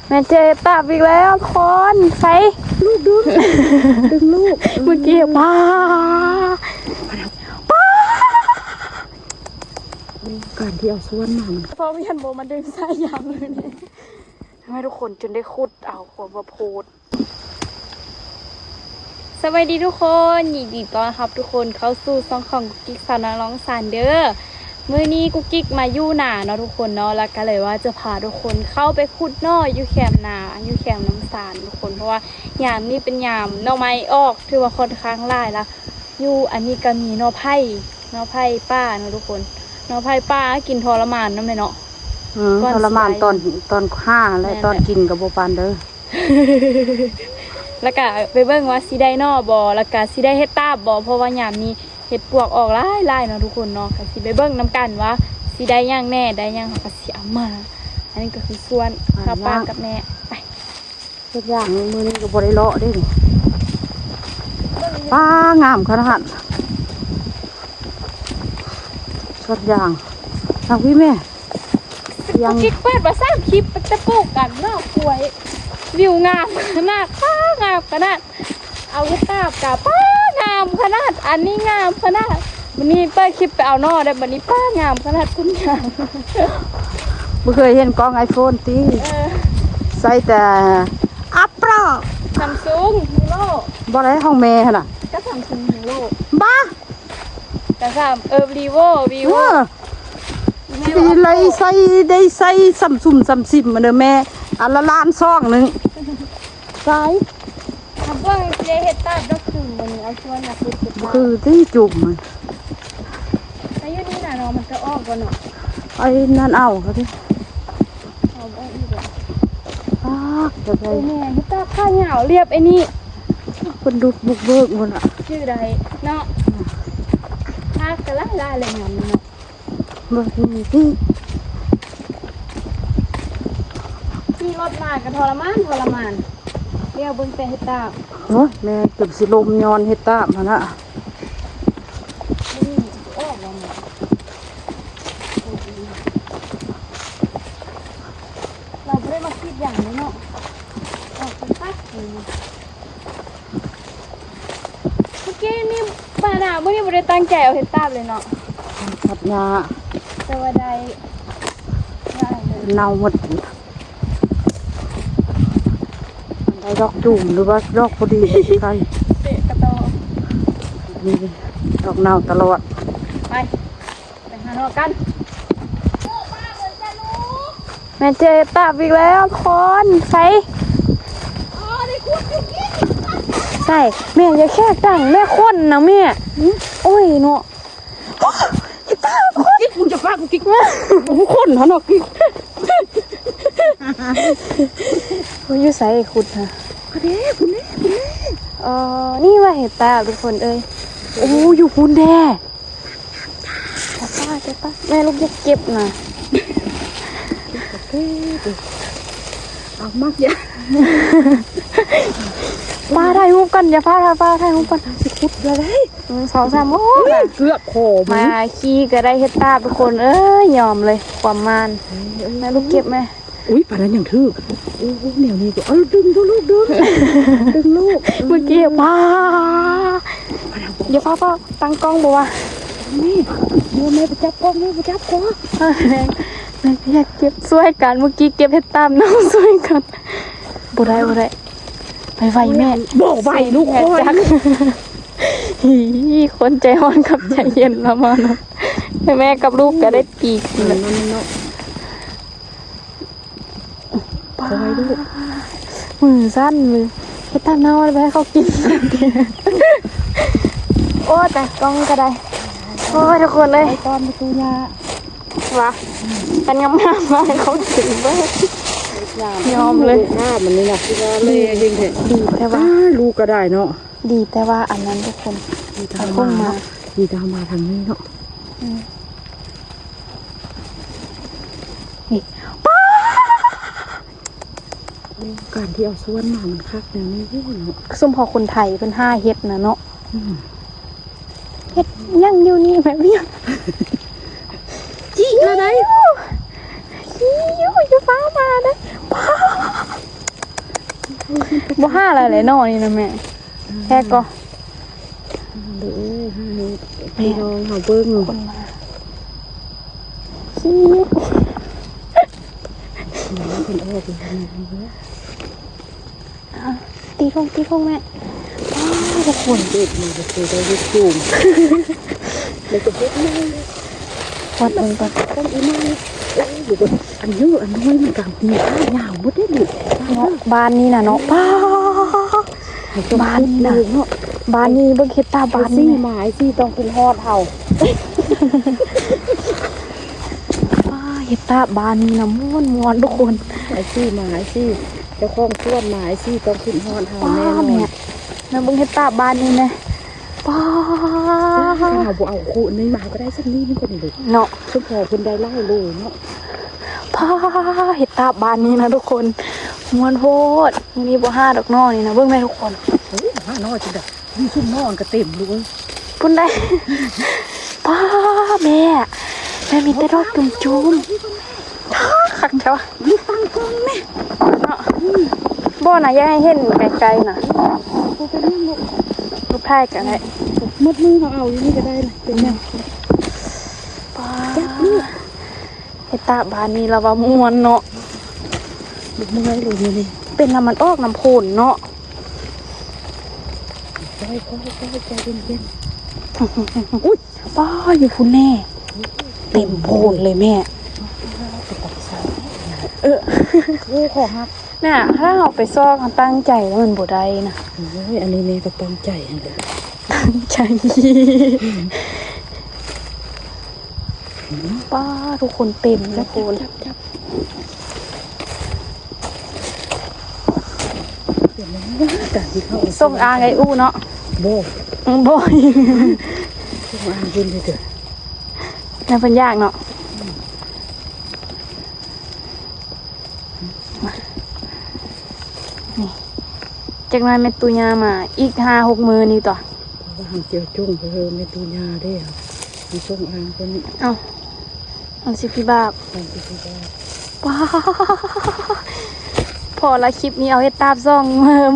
ແມ່ເຈຕາບອີກແລ້ວທຸກຄົນ. ໃສ? ລູກດຶງ ດຶງລູກ. ເມື່ອກີ້ ປາ ປາ ການທີ່ເອົາສວນມາ ມັນ ພໍ່ວຽນບໍ່ມາດຶງສາຍຢາງເລີຍນີ້. ທຳໄມທຸກຄົນຈົນໄດ້ຂຸດເອົາຄວາມວ່າໂພດ. ສະບາຍດີທຸກຄົນ, ຍິນດີຕ້ອນຮັບທຸກຄົນເຂົ້າສູ່ຊ່ອງຂອງກຸກກິກສາວນາງລອງສານເດີ້. ມື້ນີ້ກຸກກິກມາຢູ່ນາເນາະທຸກຄົນເນາະ, ແລ້ວກະເລີຍວ່າຈະພາທຸກຄົນເຂົ້າໄປຂຸດໜໍ່ຢູ່ແຄມນາ ຢູ່ແຄມນ້ຳສານທຸກຄົນ, ເພາະວ່າຍາມນີ້ເປັນຍາມໜໍ່ໄມ້ອອກ ຖືວ່າຂ້ອນຂ້າງຫຼາຍລະ. ຢູ່ອັນນີ້ກະມີໜໍ່ໄຜ່ ໜໍ່ໄຜ່ປ່າເນາະທຸກຄົນ, ໜໍ່ໄຜ່ປ່າກິນທໍລະມານນຳເລີຍເນາະ. ອືມ ທໍລະມານຕອນ ຕອນຫາ ແລະ ຕອນກິນກະບໍ່ປານເດີ້. ແລ້ວກະໄປເບິ່ງວ່າຊິໄດ້ໜໍ່ບໍ່ ແລ້ວກະຊິໄດ້ເຫັດຕາບບໍ່ ເພາະວ່າຍາມນີ້ເຫັດປວກອອກຫຼາຍໆເນາະທຸກຄົນເນາະ. ກະຊິໄປເບິ່ງນຳກັນວ່າຊິໄດ້ຫຍັງແດ່ ໄດ້ຫຍັງເຮົາກະຊິເອົາມາ. ອັນນີ້ກະຄືສວນ ຫາ ເຮົາປາກັບແມ່ ໄປ. ສວນຢາງມື້ນີ້ກະບໍ່ໄດ້ເລາະເດ້ນີ້. ປ້າ ງາມຂະໜາດ ສວນຢາງ. ທາງພີ້ແມ່ ຍັງ ກິກເປີດມາສາມຄລິບ ແຕ່ປູກກັນເນາະ ກວຍ ວິວງາມຂະໜາດ ປ້າ ງາມຂະໜາດ. ເອົາເຫັດຕາບກະ ປ້າ ງາມຂະໜາດ ອັນນີ້ງາມຂະໜາດ. ບາດນີ້ເປີດຄລິບໄປເອົາໜໍ່ໄດ້ ບາດນີ້ ປ້າ ງາມຂະໜາດ ຕົ້ນຍາງ. ບໍ່ເຄີຍເຫັນກ້ອງໄອໂຟນຕິ? ເອີ ໃຊ້ແຕ່ Apple Samsung Hero ບໍ່ໄດ້ ຂອງແມ່ຫັ້ນນະ ກະ Samsung Hero ບ້າ ກະ ສາມ ເອີ Vivo Vivo ເອີ ແມ່ວ່າ ຊິໄດ້ໃຊ້ ໄດ້ໃຊ້ Samsung Samsung ມາເດີແມ່ ອັນລະລ້ານສອງໜຶ່ງ. ຕາຍ ມາເບິ່ງຊິໄດ້ເຫັດຕາບດອກຈຸ່ມ ມື້ນີ້ເອົາຊວນມາເກັບເຫັດຕາບ ຄືຕິຈຸ່ມ. ແຕ່ຢູ່ນີ້ນະເນາະ ມັນຈະອອກບໍ່ເນາະ? ໄອ້ນັ້ນເອົາເຂົາຕິ ເອົາບໍ່ອອກອີກເດ. ອ້າ ຈະໄດ້ ໂອ້ແມ່ ເຫັດຕາບຂາຍາວລຽບໄອ້ນີ້ ເພິ່ນດຸດບຸກເບີກໝົດລະ ຈື່ໄດ້ເນາະ. ອືມ ຜັກກະຫຼາຍໆແລ້ວຍາມນີ້ເນາະ. ເບິ່ງນີ້ຕິ ຂີ່ລົດມາກະທໍລະມານ ທໍລະມານ ດຽວເບິ່ງແຕ່ເຫັດຕາບ. ໂອ້ຍ ແມ່ຈົນຊິລົ້ມຍ້ອນເຫັດຕາບຫັ້ນນະ. ລາວບໍ່ໄດ້ມາກຣີດຢາງເລີຍເນາະ ອອກເປັນປັກ. ມື້ກີ້ນີ້ ປານາ ມື້ນີ້ບໍ່ໄດ້ຕັ້ງໃຈເອົາເຫັດຕາບເລີຍເນາະ ຕັດຫຍ້າ ແຕ່ວ່າໄດ້ຫຼາຍເລີຍ ເນົ່າໝົດ. ໄດ້ດອກຈູມ ຫຼືວ່າດອກພໍດີ ໄດ້ ເຕະກະຕໍ ນີ້ ດອກເນົ່າຕະຫຼອດ. ໄປ ໄປຫາເນາະກັນ. ແມ່ເຈຕາບອີກແລ້ວທຸກຄົນ. ໃສ? ໃສ? ແມ່ຢ່າແຄກດັງ ແມ່ຄົນນະແມ່. ໂອ້ຍເນາະ ເຫັດຕາບ. ກິກ ມຶງຈະຟາດກູກິກ ແມ່ ຄົນຫັ້ນເນາະກິກ. ໂອ້ຍ ຢູ່ໃສຂຸດຫັ້ນ? ພຸ້ນເດ້ ພຸ້ນເດ້ ພຸ້ນເດ້. ເອີ ນີ້ວ່າເຫັດຕາບທຸກຄົນເອີຍ. ໂອ້ ຢູ່ພຸ້ນເດ້. ແມ່ລູກຢາກເກັບນະ. ເອົາມາ ຢ່າ ປ້າຖ່າຍຮູບກ່ອນ ຢ່າຟ້າວຖ່າຍ ປ້າຖ່າຍຮູບກ່ອນ ຊິຂຸດເທື່ອໃດ. ໜຶ່ງ ສອງ ສາມ ໂອ້ຍ ເກືອບຄໍ ມາຂີ່ກະໄດ້ເຫັດຕາບທຸກຄົນເອີຍ. ຍອມເລີຍຄວາມມ່ານ. ເອີ ແມ່ລູກເກັບແມ່. ອຸ້ຍ ປານນັ້ນຍັງຖືກ. ໂອ້ ແນວນີ້ກະ ເອົາ ດຶງລູກ ດຶງ ດຶງລູກ. ເມື່ອກີ້ ປ້າ ຢ່າຟ້າວ ຕັ້ງກ້ອງບໍ່ວະ. ແມ່ ແມ່ໄປຈັບກ້ອງ ແມ່ໄປຈັບກ້ອງ. ແມ່ ແມ່ຢາກເກັບ ຊ່ວຍກັນ ເມື່ອກີ້ເກັບເຫັດຕາບເນົ່າຊ່ວຍກັນ. ບໍ່ໄດ້ ບໍ່ໄດ້ ໄວໆແມ່. ບໍ່ໄວລູກຂ້ອຍ. ຮີ ຄົນໃຈຮ້ອນກັບໃຈເຢັນລະມາເນາະ. ແມ່ກັບລູກກະໄດ້ຕີກັນເນາະ. ປ້າ ມືສັ່ນເລີຍ ເຮັດຕາມເນົ່າໄປໃຫ້ເຂົາກິນ. ໂອ້ ຕາຍ ກ້ອງກະໄດ້. ໂອ້ຍ ທຸກຄົນເອີຍ ໄປຕ້ອນປະຕູຫຍ້າ ວ່າ ອັນງາມໆມາໃຫ້ເຂົາກິນເບີດ. ຍອມເລີຍ ງາມອັນນີ້ນະ ຄືວ່າແລງແຮງແທ້. ດີແຕ່ວ່າ ອ້າ ລູກກະໄດ້ເນາະ. ດີແຕ່ວ່າອັນນັ້ນທຸກຄົນ ດີແຕ່ວ່າ ເຂົາຄົງມາ ມາ ດີແຕ່ວ່າມາທາງນີ້ເນາະ. ອືມ ນີ້ ປ້າ ການທີ່ເອົາສວນມາມັນຄັກແນວນີ້ເນາະ. ຊຸມພໍ່ຄົນໄທເພິ່ນຫາເຮັດນະເນາະ. ອືມ ເຮັດຫຍັງຢູ່ນີ້ແມ່ວຽງ? ຈີ້ລະໄດ໋ ຈີ້ຢູ່ ຢ່າຟ້າວມາເດີ້. ປ້າ ບໍ່ຫາແລ້ວແຫຼະເນາະນີ້ນະແມ່. ແທ້ກໍ ເດີ ໃຫ້ພີ່ນ້ອງເຮົາເບິ່ງ ຄົນມາ ເພິ່ນອອກຢູ່ ອ່ະ ຕີທົ່ງ ຕີທົ່ງແມ່. ອ້າວ ທຸກຄົນ ເດັດມາກໍຄືໄດ້ເຮັດຈູງ ແລ້ວກໍເຮັດໃໝ່ ວັດເບິ່ງກ່ອນ ຕ້ອງອີກໃໝ່. ເອີ ຢູ່ເບິ່ງ ອັນຢູ່ ອັນນ້ອຍມັນກໍມີຂາຍາວໝົດເດ້ລູກເນາະ ບ້ານນີ້ນະເນາະ. ປ້າ ບ້ານນີ້ນະ ບ້ານນີ້ ເບິ່ງເຮັດຕາບ້ານນີ້ ມາໄອ້ຊີ້ຕ້ອງຂຶ້ນຮອດເຮົາ. ປ້າ ເຮັດຕາບ້ານນີ້ນະມ່ວນໆ ທຸກຄົນ. ໄອ້ຊີ້ມາ ໄອ້ຊີ້ ເຈົ້າຂອງສວນມາ ໄອ້ຊີ້ຕ້ອງຂຶ້ນຮອດເຮົາແນ່ນອນ. ແມ່ ແມ່ເບິ່ງເຮັດຕາບ້ານນີ້ແນ່. ປ້າ ຖ້າເຮົາບໍ່ເອົາຄູ່ນີ້ມາກໍໄດ້ສ່ຳນີ້ ນີ້ກໍນີ້ເດ້ເນາະ. ສົມພໍເພິ່ນໄດ້ຫຼາຍໂລເນາະ. ປ້າ ເຮັດຕາບບ້ານນີ້ນະທຸກຄົນ ມ່ວນໂພດ. ມື້ນີ້ບໍ່ຫາດອກໜໍ່ນີ້ນະ ເບິ່ງແມ່ທຸກຄົນ. ໂອ້ ຫາໜໍ່ຈັ່ງໃດ ມີຊຸມໜໍ່ກໍເຕັມລູກເອີຍ ພຸ້ນໃດ. ປ້າ ແມ່ ແມ່ມີແຕ່ດອກຈຸ້ມໆ. ຄັກແທ້ວະ ມີຕັ້ງກ້ອງແມ່ເນາະ. ບໍ່ນະ ຢ່າໃຫ້ເຫັນໄກໆນະ ບໍ່ເປັນຫຍັງລູກ ລູກຖ່າຍກໍໄດ້ ໝົດມືເຮົາເອົາຢູ່ນີ້ກໍໄດ້ນະ ເປັນຫຍັງ. ປ້າ ເຮັດຕາບບ້ານນີ້ລະວ່າມ່ວນເນາະ ບໍ່ເມື່ອຍເລີຍມື້ນີ້. ເປັນນຳມັນອອກນ້ຳຝົນເນາະ. ຄ່ອຍໆ ໃຈເຢັນໆ. ອຸ້ຍ ປ້າ ຢູ່ພຸ້ນແນ່ ເຕັມໂພນເລີຍແມ່. ເອີ ໂອ້ ຂໍຮັກນະ ຖ້າເຮົາໄປຊອກ ເຮົາຕັ້ງໃຈແລ້ວມັນບໍ່ໄດ້ນະ. ໂອ້ຍ ອັນນີ້ແມ່ກໍຕັ້ງໃຈຫັ້ນແຫຼະ ຕັ້ງໃຈ. ປ້າ ທຸກຄົນເຕັມເລີຍພຸ້ນ. ສົ່ງອ່າງໄອ້ອູ້ເນາະ. ບໍ່ ບໍ່ ສົ່ງອ່າງເພິ່ນເດີ ແລ້ວເພິ່ນຢາກເນາະ. ນີ້ ຈັກໜ້ອຍແມ່ຕູ້ຍ່າມາອີກຫ້າຫົກມື້ນີ້ຕົວະ. ວ່າຫັ້ນ ເຈີຈຸ້ງເພິ່ນ ແມ່ຕູ້ຍ່າເດ້ ມີສົ່ງອ່າງເພິ່ນ. ເອົ້າ ສາມສິບກີ່ບາດ ສາມສິບກີ່ບາດ. ປ້າ ພໍລະ ຄລິບນີ້ເອົາເຮັດຕາບສອງ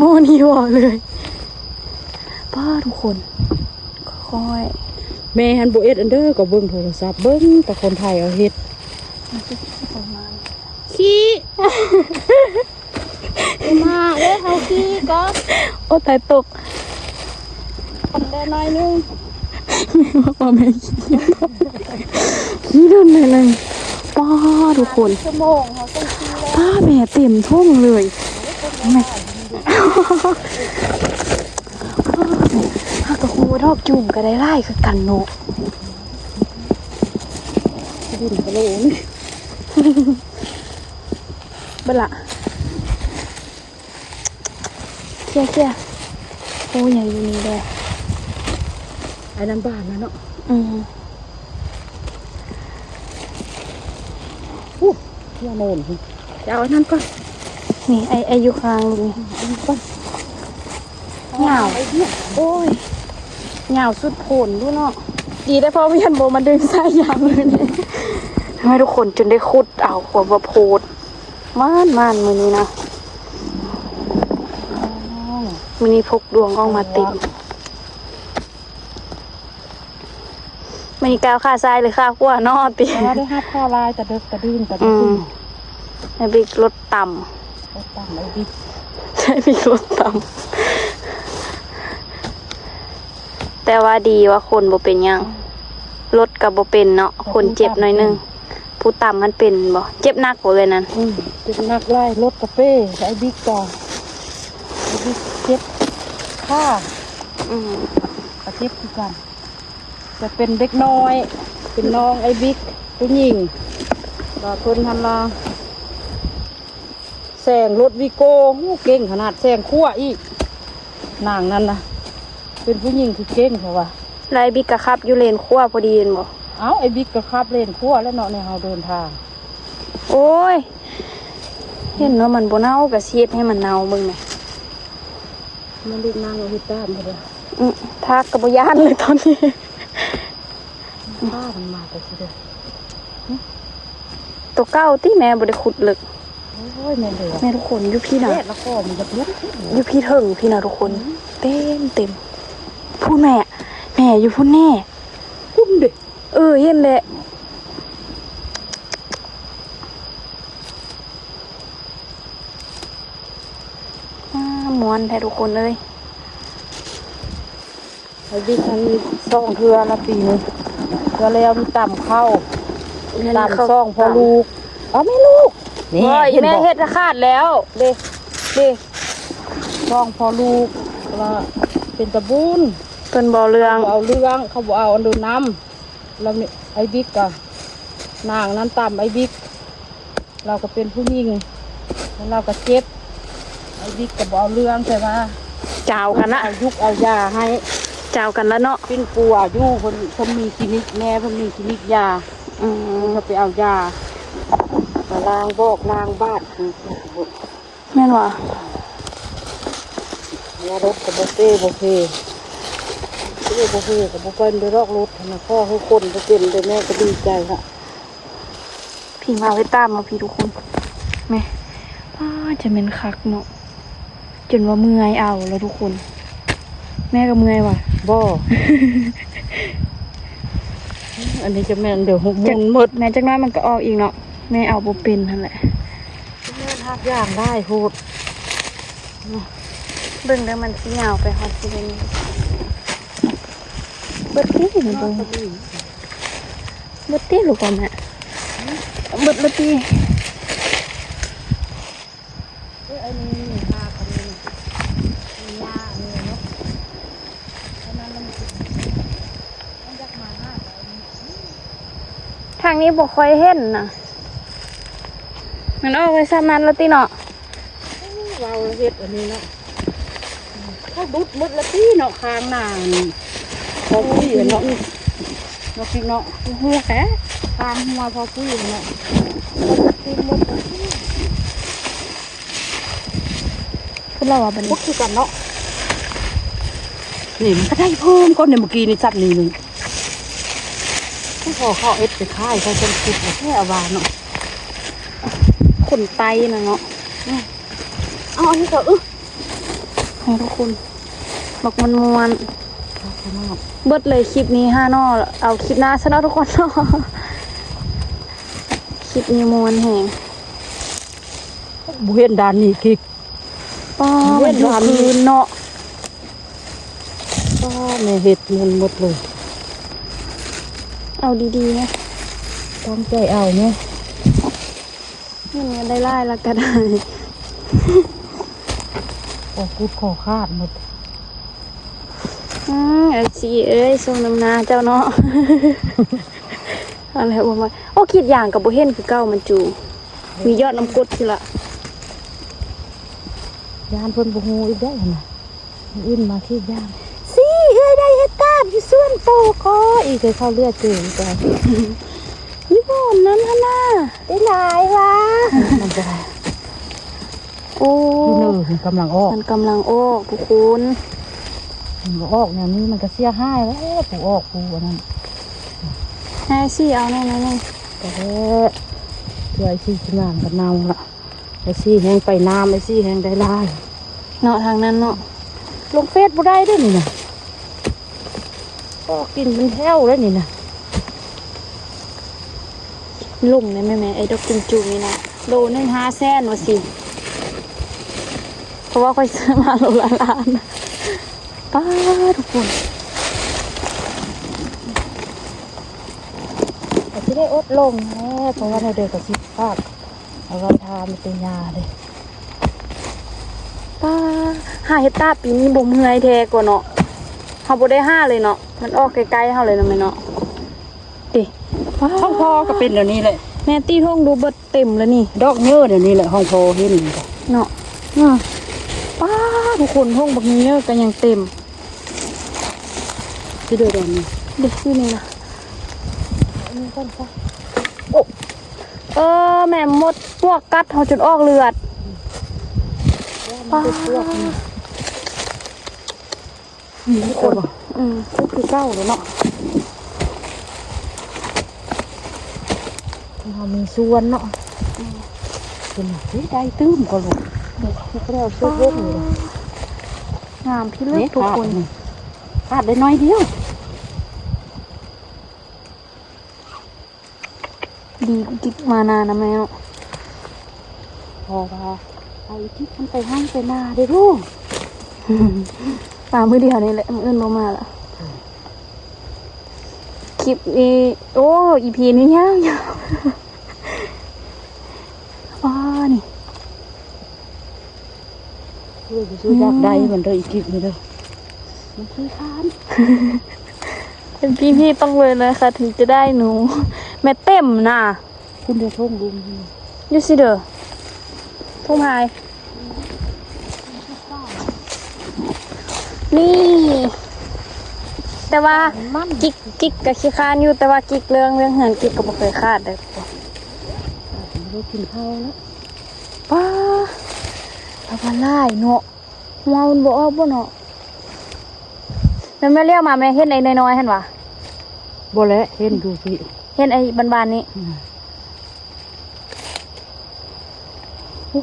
ໝູ່ນີ້ບໍ່ເລີຍ. ປ້າ ທຸກຄົນ ຄ່ອຍ ແມ່ຫັ້ນບໍ່ເຮັດອັນເດີ ກໍເບິ່ງໂທລະສັບ ເບິ່ງແຕ່ຄົນໄທເອົາເຮັດ. ຂີ້ ມາເດ້ ເຮົາຂີ້ກ່ອນ. ໂອ້ ຕາຍຕົກ ຄົນແດ່ໜ້ອຍໜຶ່ງ ວ່າແມ່ຂີ້ ຂີ້ດົນໜ້ອຍໜຶ່ງ. ປ້າ ທຸກຄົນ ຊົ່ວໂມງເຮົາຕ້ອງຂີ່ແລ້ວ. ປ້າ ແມ່ເຕັມຖົງເລີຍ ແມ່. ຫາກະຮູ້ວ່າດອກຈູມກໍໄດ້ຫຼາຍຄືກັນເນາະ. ດິນກະໂຫຼນ ເບິດລະ ເຄຍໆ. ໂອ້ ຍັງຢູ່ນີ້ເດ້ ໄອ້ນັ້ນບານນະເນາະ. ອືມ ໂອ້ ເຄຍໂນນ ຈະເອົາອັນນັ້ນກ່ອນ. ນີ້ ໄອ້ ໄອ້ຢູ່ຂ້າງລູກນີ້ ອັນນີ້ກ່ອນ. ຍາວ ໂອ້ຍ ຍາວສຸດໂພນຢູ່ເນາະ. ດີໄດ້ພໍວຽນບໍ່ມາດຶງສາຍຍາງເລີຍນີ້. ໃຫ້ທຸກຄົນຈົນໄດ້ຂຸດເອົາຄວາມວ່າໂພດ ໝານໆ ມື້ນີ້ນະ. ມື້ນີ້ພົກດວງອອກມາເຕັມ. ມື້ນີ້ກ້າວຂາຊ້າຍຫຼືຂາຂວາເນາະຕິ. ເພາະວ່າໄດ້ຮັບຂ່າວຮ້າຍແຕ່ເດິກແຕ່ດື່ນແຕ່ ອືມ ໄອ້ບິກລົດຕຳ ລົດຕຳໄອ້ບິກ ໄອ້ບິກລົດຕຳ. ແຕ່ວ່າດີວ່າຄົນບໍ່ເປັນຫຍັງ ລົດກໍບໍ່ເປັນເນາະ ຄົນເຈັບໜ້ອຍໜຶ່ງ. ຜູ້ຕຳຫັ້ນເປັນບໍ່? ເຈັບໜັກບໍ່ເອື້ອຍນັ້ນ? ອືມ ເຈັບໜັກຫຼາຍ ລົດກະເປ ໄອ້ບິກກະ ໄອ້ບິກເຈັບຂາ. ອືມ ກະເຈັບຄືກັນ ແຕ່ເປັນເດັກນ້ອຍ ເປັນນ້ອງໄອ້ບິກ ຜູ້ຍິງ ວ່າເພິ່ນຫັ້ນລະ ແຊງລົດວີໂກ້ ໂອ້ ເກັ່ງຂະໜາດ ແຊງຂວາອີກ ນາງນັ້ນນະ ເປັນຜູ້ຍິງທີ່ເກັ່ງເຂົາວ່າ. ແລ້ວໄອ້ບິກກໍຂັບຢູ່ເລນຂວາພໍດີແມ່ນບໍ່? ເອົ້າ ໄອ້ບິກກໍຂັບເລນຂວາແລ້ວເນາະ ໃນເຮົາເດີນທາງ. ໂອ້ຍ ເຫັນວ່າມັນບໍ່ເນົ່າກໍຊິເຮັດໃຫ້ມັນເນົ່າເບິ່ງແມະ. ມັນລູກນາງເອົາເຮັດຕາມເພິ່ນວ່າ. ອື ທາກກໍບໍ່ຢ້ານເລີຍຕອນນີ້. ປ້າມັນມາແຕ່ຊິເດີ ໂຕເກົ່າຕິ ແມ່ບໍ່ໄດ້ຂຸດເລິກ. ໂອ້ຍ ແມ່ນເດີ ແມ່ນທຸກຄົນ ຢູ່ພີ້ນະ ແດດລະກໍມັນຈະເພິ່ນ ຢູ່ພີ້ເທິງພີ້ນະທຸກຄົນ ອືມ ເຕັມໆ ພຸ້ນແມ່ ແມ່ຢູ່ພຸ້ນແນ່ ພຸ້ນເດ້ ເອີ ເຫັນແຫຼະ. ອ້າ ມ່ວນແທ້ທຸກຄົນເອີຍ ໄອ້ບິກຫັ້ນສອງເທື່ອລະປີນີ້ ເທື່ອແລ້ວນີ້ຕຳເຂົ້າ ຕຳສອງພໍ່ລູກ ເອົາແມ່ລູກ ນີ້ ແມ່ເຮັດຂາດແລ້ວ ເດ້ ເດ້ ສອງພໍ່ລູກ ລະເປັນຕະບູນ ເພິ່ນບໍ່ເລື່ອງ ເຂົາບໍ່ເອົາເລື່ອງ ເຂົາບໍ່ເອົາອັນໂດນນຳ ລະໄອ້ບິກກະ ນາງນັ້ນຕຳໄອ້ບິກ ລາວກໍເປັນຜູ້ຍິງ ລາວກໍເຈັບ ໄອ້ບິກກໍບໍ່ເອົາເລື່ອງ ແຕ່ວ່າຈາວກັນນະ ເອົາຢຸກເອົາຢາໃຫ້ ຈາວກັນລະເນາະ ປິ່ນປົວຢູ່ ເພິ່ນ ເພິ່ນມີຄລີນິກ ແມ່ເພິ່ນມີຄລີນິກຢາ ອືມ ເພິ່ນກໍໄປເອົາຢາ ມາລ້າງບອກລ້າງບາດ ແມ່ນຫວາ ວ່າລົດກໍບໍ່ເປ້ບໍ່ເພ ເປ້ບໍ່ເພກໍບໍ່ເປັນດອກ ລົດຫັ້ນນະ ຂໍໃຫ້ຄົນບໍ່ເປັນເດີ ແມ່ກໍດີໃຈລະ. ພີ້ມາໄວ້ຕາມເນາະ ພີ້ທຸກຄົນ ແມ່ ອ້າ ຈະແມ່ນຄັກເນາະ ຈົນວ່າເມື່ອຍເອົາລະທຸກຄົນ ແມ່ກໍເມື່ອຍຫວາ ບໍ່ ອັນນີ້ຈະແມ່ນ ດຽວຮຸບມຸນໝົດ ແມ່ ຈັກໜ້ອຍມັນກໍອອກອີກເນາະ ແມ່ເອົາບໍ່ເປັນຫັ້ນແຫຼະ ແມ່ນຮັບຢ່າງຫຼາຍໂພດ ເບິ່ງເດີ ມັນຊິຍາວໄປຮອດຊິເຫັນ ເບິດຕິນີ້ ເບິ່ງ ເບິດຕິລູກ ອັນນະ ເບິດລະຕິ ເອີ ອັນນີ້ ນີ້ ຫາ ອັນນີ້ ນີ້ ຫຍ້າ ອັນນີ້ເນາະ ອັນນັ້ນລະມັນ ມັນຢາກມາຫາ ທາງນີ້ບໍ່ຄ່ອຍເຫັນນະ ມັນອອກໄປຊ່ຳນັ້ນລະຕິເນາະ ເວົ້າເຮັດອັນນີ້ເນາະ ເຂົາດຸດໝົດລະຕິເນາະ ຄາງນານີ້ ພໍປຸ້ຍເນາະ ເນາະ ເນາະ ເຮືອແທ້ ຄາງຫົວພໍປຸ້ຍເນາະ ເຂົາດຸດຕື່ມໝົດລະຕິ. ເພິ່ນເລົ່າວ່າບັດນີ້ ຂຸດຄືກັນເນາະ ນີ້ມັນກໍໄດ້ເພີ່ມກ່ອນນີ້ ເມື່ອກີ້ນີ້ຈັບນີ້ໜຶ່ງ ຜູ້ພໍເຂົາເອັດໄປຂາຍ ເຂົາຈັ່ງຄິດວ່າແທ້ວ່າເນາະ ຄົນໃຕ້ນະເນາະ ອືມ ເອົາອັນນີ້ກໍ ອື ໃຫ້ທຸກຄົນ ບັກມ່ວນໆ ເບິດເລີຍຄລິບນີ້ຫ້າໜໍ່ ເອົາຄລິບໜ້າຊະເນາະທຸກຄົນເນາະ ຄລິບນີ້ມ່ວນແຮງ ບໍ່ເຫັນດ້ານນີ້ກິກ ປ້າ ມັນຢູ່ຄືນເນາະ ປ້າ ແມ່ເຮັດເງິນໝົດເລີຍ ເອົາດີໆນະ ຕັ້ງໃຈເອົາແມ່ ເງິນໄດ້ຫຼາຍລະກະໄດ້ ຂໍກຸດຂໍຂາດໝົດ ອືມ ເອັຟຊີເອີຍ ສົມນ້ຳໜ້າເຈົ້າເນາະ ເອົາແລ້ວບໍ່ມາ ໂອ້ ກຣີດຢາງກໍບໍ່ເຫັນຄືເກົ່າ ມັນຈູ ມີຍອດນ້ຳກົດຊິລະ ຢ້ານເພິ່ນບໍ່ຮູ້ອີກໄດ໋ຫັ້ນນະ ອື່ນມາກຣີດຢາງ ຊີ້ ເອື້ອຍໄດ້ເຫັດຕາບຢູ່ສວນໂຕກໍອີກ ເຂົາເລືອກເຈີອີກ ຢູ່ບ່ອນນັ້ນຫັ້ນນະ ໄດ້ຫຼາຍຫວາ ມັນກໍໄດ້ ໂອ້ ຢູ່ເນີກຳລັງອອກ ມັນກຳລັງອອກທຸກຄົນ ມັນບໍ່ອອກແນວນີ້ມັນກໍເສຍຫາຍແລ້ວ ຜູ້ອອກຜູ້ອັນນັ້ນ ໃຫ້ຊີ້ເອົາແນ່ໆ ກໍແທ້ ເພື່ອໄອ້ຊີ້ຊິງາມກໍເນົ່າລະ ໄອ້ຊີ້ແຮງໄປນ້ຳ ໄອ້ຊີ້ແຮງໄດ້ຫຼາຍເນາະ ທາງນັ້ນເນາະ ລົງເຟສບໍ່ໄດ້ເດ້ນີ້ນະ ກໍກິນເປັນແຖວເດ້ນີ້ນະ ລົງໄດ້ແມ່ ແມ່ ໄອ້ດອກກິມຈູນີ້ນະ ໂລໜຶ່ງຫ້າແສນວ່າຊີ້ ເພາະວ່າຂ້ອຍຊື້ມາໂລລະລ້ານ ປ້າ ທຸກຄົນ ກໍຊິໄດ້ອົດລົງແດ່ ເພາະວ່າແນວໃດກໍຊິປາກ ເອົາໄວ້ຖ້າມີແຕ່ຫຍ້າເດ້ ປ້າ ຫາເຮັດຕາບປີນີ້ບໍ່ເມື່ອຍແທ້ກວ່າເນາະ ເຮົາບໍ່ໄດ້ຫາເລີຍເນາະ ມັນອອກໃກ້ໆເຮົາເລີຍເນາະແມ່ເນາະ ຕິ ປ້າ ຂອງພໍ່ກໍເປັນແນວນີ້ແຫຼະ ແມ່ຕີທົ່ງດູເບິດເຕັມແລ້ວນີ້ ດອກເຍີແນວນີ້ແຫຼະ ຂອງພໍ່ເຫັນເນາະ ອື ປ້າ ທຸກຄົນ ທົ່ງບັກເຍີກໍຍັງເຕັມ ຊິເດີດອນນີ້ ເດ້ ຢູ່ນີ້ນະ ອັນນີ້ກ່ອນຊະ ໂອ້ ເອີ ແມ່ ມົດປວກກັດເຮົາຈົນອອກເລືອດ ປວກ ປວກ ອືມ ທຸກຄົນ ອືມ ຄືເກົ່າເລີຍເນາະ ເຮົາມີສວນເນາະ ອືມ ສ ນີ້ໄດ້ຕື່ມກໍລູກ ນີ້ກໍແລ້ວສຸດເລີຍນີ້ ງາມພິລຶກທຸກຄົນ ຂາດໄດ້ໜ້ອຍດຽວ ດີກິກມານານະແມ່ເນາະ ເພາະວ່າໄອ້ກິກມັນໄປໄຮ່ໄປນາເດ້ລູກ ມາມື້ດຽວນີ້ແຫຼະ ມື້ອື່ນບໍ່ມາລະ ຄລິບນີ້ ໂອ້ ອີພີນີ້ຍາວໆ ວ້າ ນີ້ ເອີ ຢາກໄດ້ມັນເດີ ອີກິກນີ້ເດີ ມັນຂີ້ຄ້ານ ເປັນພີ່ໆຕ້ອງເບິ່ງນະຄະ ເຖິງຈະໄດ້ໜູ ແມ່ເຕັມນະ ພຸ້ນເດີ ທົ່ງລຸມ ຢູ່ຊິເດີ ທົ່ງພາຍ ນີ້ ແຕ່ວ່າ ມັນ ກິກ ກິກກໍຂີ້ຄ້ານຢູ່ ແຕ່ວ່າກິກເລື່ອງ ເລື່ອງເຮືອນກິກກໍບໍ່ເຄີຍຂາດເດ້ ບໍ່ໄດ້ກິນເຂົ້າແລ້ວ ປ້າ ລາວວ່າຫຼາຍເນາະ ຫົວມັນບໍ່ອອກບໍ່ເນາະ ແມ່ນແມ່ລ້ຽວມາແມ່ເຫັນໄອ້ນ້ອຍໆຫັ້ນຫວາ ບໍ່ແຫຼະ ເຫັນຢູ່ພີ້ ເຫັນໄອ້ບານໆນີ້ ອືມ ໂອ້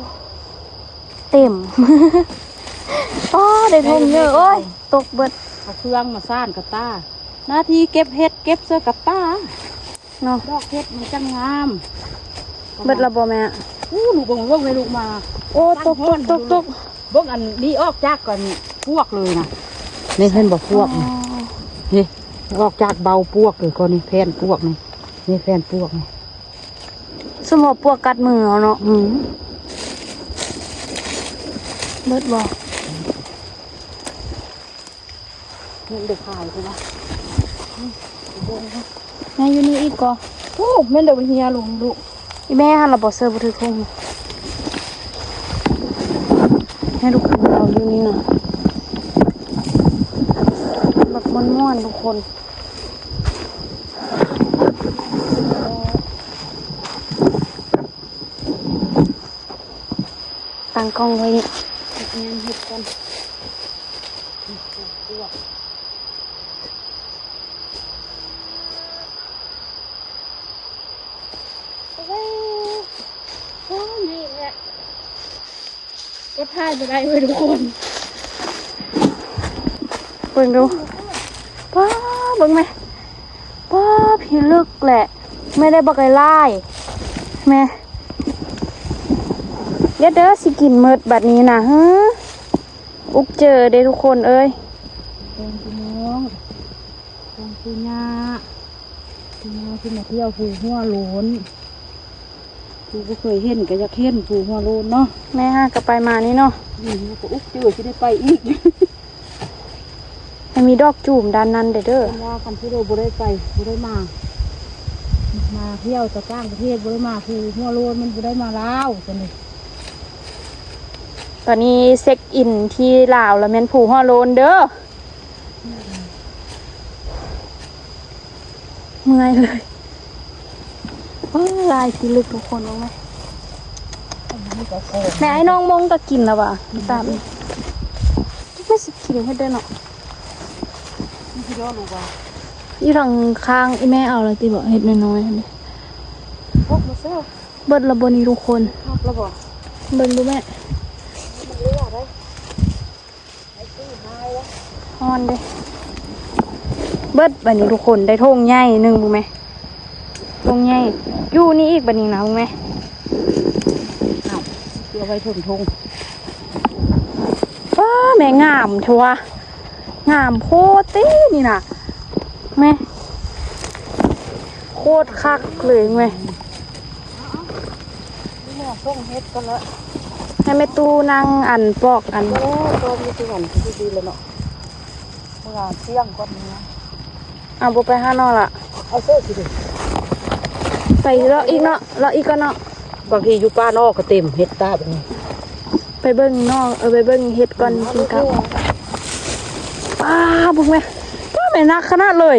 ເຕັມ ປ້າ ໄດ້ທົ່ງເຍອະ ໂອ້ຍ ຕົກເບິດ ເອົາເຄື່ອງມາສ້ານກະຕ່າ ໜ້າທີ່ເກັບເຫັດ ເກັບໃສ່ກະຕ່າ ເນາະ ດອກເຫັດມັນຈັ່ງງາມ ເບິດລະບໍ່ແມ່ ໂອ້ ລູກເບິ່ງ ເບິ່ງແມ່ລູກມາ ໂອ້ ຕົກ ຕົກ ຕົກ ຕົກ ເບິ່ງອັນນີ້ອອກຈາກກັນປວກເລີຍນະ ນີ້ເຫັນບໍ່ປວກນີ້ ອໍ ນີ້ອອກຈາກເບົາປວກເລີຍ ກໍນີ້ແຜ່ນປວກນີ້ ນີ້ແຜ່ນປວກນີ້ ສົມພໍປວກກັດມືເຮົາເນາະ ອືມ ເບິດບໍ່ ແມ່ນໄດ້ຂາຍພຸ້ນນະ ອືມ ແມ່ຢູ່ນີ້ອີກກໍ ໂອ້ ແມ່ນໄດ້ເຮືອລົງດຸ ອີແມ່ຫັ້ນລະບໍ່ເຊີບໍ່ຖືກຄົງ ໃຫ້ລູກເຂົາຢູ່ນີ້ນະ ແບບມ່ວນໆທຸກຄົນ ຕັ້ງກ້ອງໄວ້ນີ້ ເກັບງານເຫັດກ່ອນ ເອີ ໂອ້ຍ ນີ້ແຫຼະ ກໍຖ່າຍບໍ່ໄດ້ເວີຍທຸກຄົນ ເບິ່ງດູ ປ້າ ເບິ່ງແມ ປ້າ ພິລຶກແຫຼະ ແມ່ໄດ້ບັກຫຼາຍໆ ແມ່ ເດີ ເດີ ຊິກິນໝົດບັດນີ້ນະ ຫື ອຸກເຈີເດ້ທຸກຄົນເອີຍ ເບິ່ງພີ່ນ້ອງ ເບິ່ງປູ່ຍ່າ ປູ່ຍ່າຊິມາທ່ຽວພູຫົວໂລ້ນ ຜູ້ບໍ່ເຄີຍເຫັນກໍຢາກເຫັນພູຫົວໂລ້ນເນາະ ແມ່ຫາກໍໄປມານີ້ເນາະ ອືມ ກໍອຸກເຈີຊິໄດ້ໄປອີກ ໃຫ້ມີດອກຈູມດ້ານນັ້ນເດີ ເພິ່ນວ່າຄັນຜູ້ໃດບໍ່ໄດ້ໄປ ບໍ່ໄດ້ມາ ມາທ່ຽວແຕ່ຕ່າງປະເທດ ບໍ່ໄດ້ມາພູຫົວໂລ້ນ ມັນບໍ່ໄດ້ມາລາວ ຊັ້ນເດ ຕອນນີ້ເຊັກອິນທີ່ລາວລະແມ່ນພູຫົວໂລ້ນເດີ ເມື່ອຍເລີຍ ເອີ ຫຼາຍທີ່ລຶກທຸກຄົນ ເບິ່ງແມ ແມ່ ໄອ້ນ້ອງມົງກໍກິນລະຫວາ ຕາມ ແມ່ຊິກິນເຮັດໄດ້ເນາະ ຢູ່ທາງຂ້າງອີແມ່ເອົາລະຕິເບາະ ເຮັດນ້ອຍໆຫັ້ນເດ ເບິດລະບໍ່ນີ້ທຸກຄົນ ເບິ່ງດູແມ່ ຮ້ອນເດ້ ເບິດບາດນີ້ທຸກຄົນ ໄດ້ຖົງໃຫຍ່ໜຶ່ງພຸ້ນແມ ຖົງໃຫຍ່ ຢູ່ນີ້ອີກບາດນີ້ນະພຸ້ນແມ ເອົາ ເອົາໄວ້ເທິງຖົງ ປ້າ ແມ່ງາມແທ້ຫວາ ງາມໂພດຕິນີ້ນະ ແມ່ ໂຄດຄັກເລີຍແມ່ ນີ້ແມ່ສົ່ງເຫັດກ່ອນລະ ໃຫ້ແມ່ຕູ້ນັ່ງອັນປອກອັນ ໂອ້ ກໍມີແຕ່ຫວັນດີໆລະເນາະ ເມື່ອທ່ຽງກ່ອນນີ້ ເອົາ ບໍ່ໄປຫາໜໍ່ລະ ເອົາເສີດຊິເດ ໄປເລາະອີກເນາະ ເລາະອີກກ່ອນເນາະ ບາງທີຢູ່ປ່າໜໍ່ກໍເຕັມເຫັດຕາບນີ້ ໄປເບິ່ງໜໍ່ ເອີ ໄປເບິ່ງເຫັດກ່ອນກິນກັບ ປ້າ ເບິ່ງແມ່ ປ້າ ແມ່ ໜັກຂະໜາດເລີຍ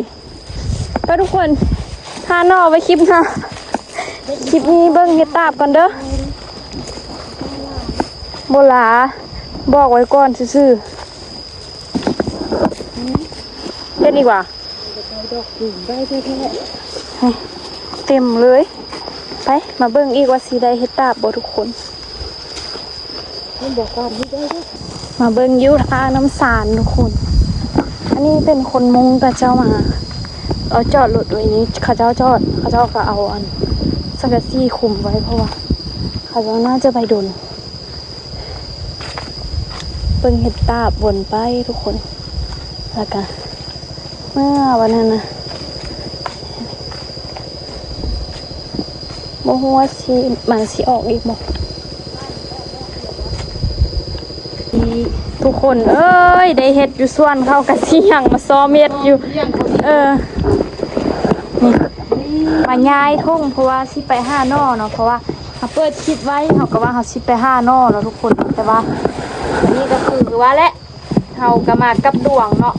ໄປທຸກຄົນ ຫາໜໍ່ໄວ້ຄລິບໜ້າ ຄລິບນີ້ເບິ່ງເຫັດຕາບກ່ອນເດີ ບໍ່ຫຼາ ບອກໄວ້ກ່ອນຊື່ໆ ເຫັນອີກຫວາ ດອກຈູມໄດ້ແທ້ໆ ເຕັມເລີຍ ໄປ ມາເບິ່ງອີກວ່າຊິໄດ້ເຫັດຕາບບໍ່ທຸກຄົນ ມາເບິ່ງຢູ່ທ່ານ້ຳຊານທຸກຄົນ. ອັນນີ້ເປັນຄົນມົ້ງ ເຂົາເຈົ້າມາ ເອົາຈອດລົດໄວ້ນີ້ ເຂົາເຈົ້າຈອດ ເຂົາເຈົ້າກໍເອົາອັນສັງກະສີຄຸມໄວ້ ເພາະວ່າເຂົາເຈົ້າໜ້າຈະໄປດົນ. ເບິ່ງເຫັດຕາບວົນໄປທຸກຄົນ ແລ້ວກະເມື່ອວັນນັ້ນນະ ບໍ່ຮູ້ວ່າຊິ ມັນຊິອອກອີກບໍ່. ນີ້ ທຸກຄົນເອີຍ ໄດ້ເຫັດຢູ່ສວນເຂົາກະຊິຫຍັງມາຊອມເຫັດຢູ່. ເອີ ນີ້ ມາຍ້າຍທົ່ງ ເພາະວ່າຊິໄປຫາໜໍ່ເນາະ ເພາະວ່າເຮົາເປີດຄລິບໄວ້ ເຮົາກໍວ່າເຮົາຊິໄປຫາໜໍ່ເນາະທຸກຄົນ ແຕ່ວ່າອັນນີ້ກໍຄືວ່າແຫຼະ ເຮົາກໍມາກັບດວງເນາະ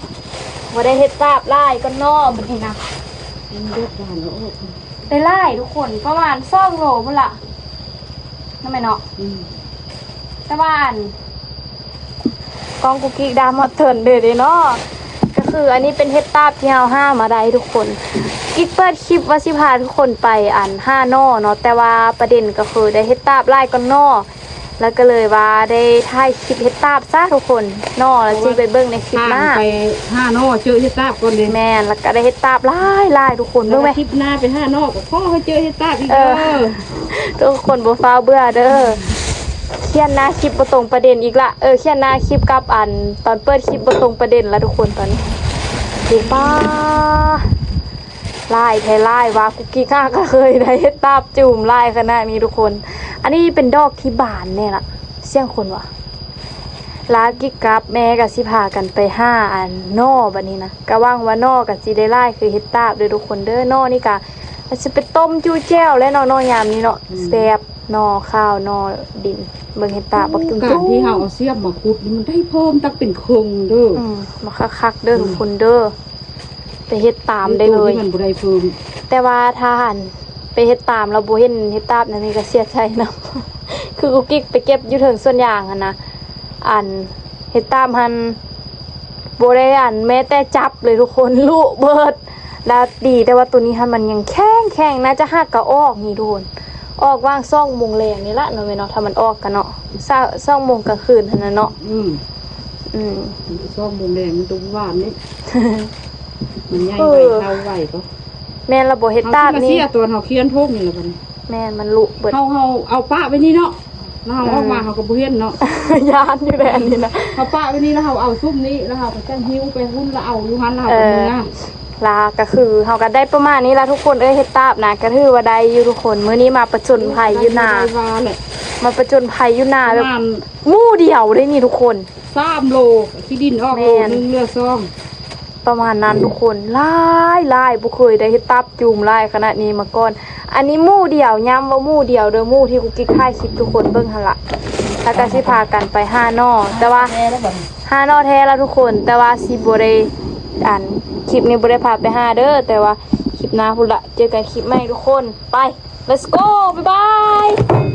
ບໍ່ໄດ້ເຫັດຕາບຫຼາຍກໍໜໍ່ບັດນີ້ນະ. ມັນເດືອດຮ້ອນເນາະ ໄດ້ຫຼາຍທຸກຄົນ ປະມານສອງໂລພຸ້ນລະ ນັ້ນແມ່ນເນາະ. ອືມ ແຕ່ວ່າອັນ ກ້ອງກຸກກິກດາມອດເທີນເດີເດເນາະ ກໍຄືອັນນີ້ເປັນເຫັດຕາບທີ່ເຮົາຫາມາໄດ້ທຸກຄົນ. ກິກເປີດຄລິບວ່າຊິພາທຸກຄົນໄປອັນຫາໜໍ່ເນາະ ແຕ່ວ່າປະເດັນກໍຄືໄດ້ເຫັດຕາບຫຼາຍກ່ອນໜໍ່ ແລ້ວກໍເລີຍວ່າໄດ້ຖ່າຍຄລິບເຫັດຕາບຊະທຸກຄົນ ໜໍ່ແລ້ວຊິໄປເບິ່ງໃນຄລິບໜ້າ. ໄປຫາໜໍ່ເຈີເຫັດຕາບກ່ອນເດ. ແມ່ນ ແລ້ວກໍໄດ້ເຫັດຕາບຫຼາຍໆ ທຸກຄົນ ເບິ່ງແມະ ຄລິບໜ້າໄປຫາໜໍ່ກໍຂໍໃຫ້ເຈີເຫັດຕາບອີກເດີ. ເອີ ທຸກຄົນບໍ່ຟ້າວເບື່ອເດີ ຂຽນໜ້າຄລິບບໍ່ຕົງປະເດັນອີກລະ. ເອີ ຂຽນໜ້າຄລິບກັບອັນຕອນເປີດຄລິບບໍ່ຕົງປະເດັນລະທຸກຄົນຕອນນີ້. ໂອ້ ປ້າ ຫຼາຍແທ້ຫຼາຍວ່າ ກຸກກິກຫາກໍເຄີຍໄດ້ເຫັດຕາບຈູມຫຼາຍຂະໜາດນີ້ທຸກຄົນ. ອັນນີ້ເປັນດອກທີ່ບານແນ່ລະ ສຽງຄົນວ່າ. ລາກິກກັບແມ່ກໍຊິພາກັນໄປຫາອັນໜໍ່ບັດນີ້ນະ ກະຫວັງວ່າໜໍ່ກໍຊິໄດ້ຫຼາຍຄືເຫັດຕາບເດີທຸກຄົນເດີ. ໜໍ່ນີ້ກະ ອາດຊິໄປຕົ້ມຈຸແຈ່ວແຫຼະເນາະ ໜໍ່ຍາມນີ້ເນາະ. ອືມ ແຊບ ໜໍ່ຂາວ ໜໍ່ດິນ. ເບິ່ງເຫັດຕາບບັກຈຸ້ມໆ ການທີ່ເຮົາເອົາສຽມມາຂຸດນີ້ ມັນໄດ້ເພີ່ມຕັ້ງເປັນເຄິ່ງເດີ. ອືມ ບັກຄັກໆເດີ ອືມ ທຸກຄົນເດີ ໄປເຮັດຕາມໄດ້ເລີຍ ມັນບໍ່ໄດ້ເພີ່ມ. ແຕ່ວ່າຖ້າຫັ້ນໄປເຮັດຕາມແລ້ວບໍ່ເຫັນເຫັດຕາບນັ້ນນີ້ກໍເສຍໃຈນຳ ຄືກຸກກິກໄປເກັບຢູ່ເທິງສວນຢາງຫັ້ນນະ ອັນເຫັດຕາບຫັ້ນບໍ່ໄດ້ອັນແມ້ແຕ່ຈັບເລີຍທຸກຄົນ ລຸເບີດ. ລະດີແຕ່ວ່າໂຕນີ້ຫັ້ນມັນຍັງແຂງໆ ໜ້າຈະຫາກກະອອກນີ້ທຸກຄົນ ອອກຫວ່າງສອງໂມງແລງນີ້ລະເນາະແມ່ເນາະ ຖ້າມັນອອກກະເນາະ ສາ ສອງໂມງກາງຄືນຫັ້ນນະເນາະ. ອືມ ອືມ ສອງໂມງແລງມັນຕົກຫວານນີ້ ມັນໃຫຍ່ໄວ ເອີ ເຖົ້າໄວກໍ ແມ່ນລະບໍ່ເຮັດຕາບນີ້ ເຮົາຊິມາເສຍຕອນເຮົາຂຽນທົ່ງນີ້ລະບັດນີ້. ແມ່ນ ມັນລຸເບິດ ເຮົາ ເຮົາເອົາປະໄວ້ນີ້ເນາະ ແລ້ວເຮົາອອກມາ ເອີ ເຮົາກໍບໍ່ເຫັນເນາະ ຢ້ານຢູ່ແຫຼະອັນນີ້ນະ ເຮົາປະໄວ້ນີ້ ແລ້ວເຮົາເອົາຊຸມນີ້ ແລ້ວເຮົາກໍຈັ່ງຫິ້ວໄປພຸ້ນ ແລ້ວເອົາຢູ່ຫັ້ນ ແລ້ວເຮົາກໍເມືອ. ລະກະຄືເຮົາກະໄດ້ປະມານນີ້ລະທຸກຄົນເອີຍ ເຫັດຕາບນະ ກະຖືວ່າໄດ້ຢູ່ທຸກຄົນ. ມື້ນີ້ມາປະຈົນໄພຢູ່ນາ ໄດ້ຢູ່ ໄດ້ວ່າແຫຼະ ມາປະຈົນໄພຢູ່ນາແບບ ປະມານ ໝູ່ດຽວເດ້ນີ້ທຸກຄົນ ສາມໂລ ຂີ້ດິນອອກໂລໜຶ່ງ ເຫຼືອສອງ ປະມານນັ້ນທຸກຄົນ ຫຼາຍໆ ບໍ່ເຄີຍໄດ້ເຫັດຕາບຈູມຫຼາຍຂະໜາດນີ້ມາກ່ອນ. ອັນນີ້ໝູ່ດຽວ ຢ້ຳວ່າໝູ່ດຽວເດີ ໝູ່ທີ່ກຸກກິກຖ່າຍຄລິບທຸກຄົນເບິ່ງຫັ້ນລະ ແລ້ວກະຊິພາກັນໄປຫາໜໍ່ ແຕ່ວ່າຫາໜໍ່ແທ້ລະທຸກຄົນ ແຕ່ວ່າຊິບໍ່ໄດ້ ອັນ ຄລິບນີ້ບໍ່ໄດ້ພາໄປຫາເດີ ແຕ່ວ່າຄລິບໜ້າພຸ້ນລະ ເຈີກັນຄລິບໃໝ່ທຸກຄົນ ໄປ Let's go ບາຍບາຍ.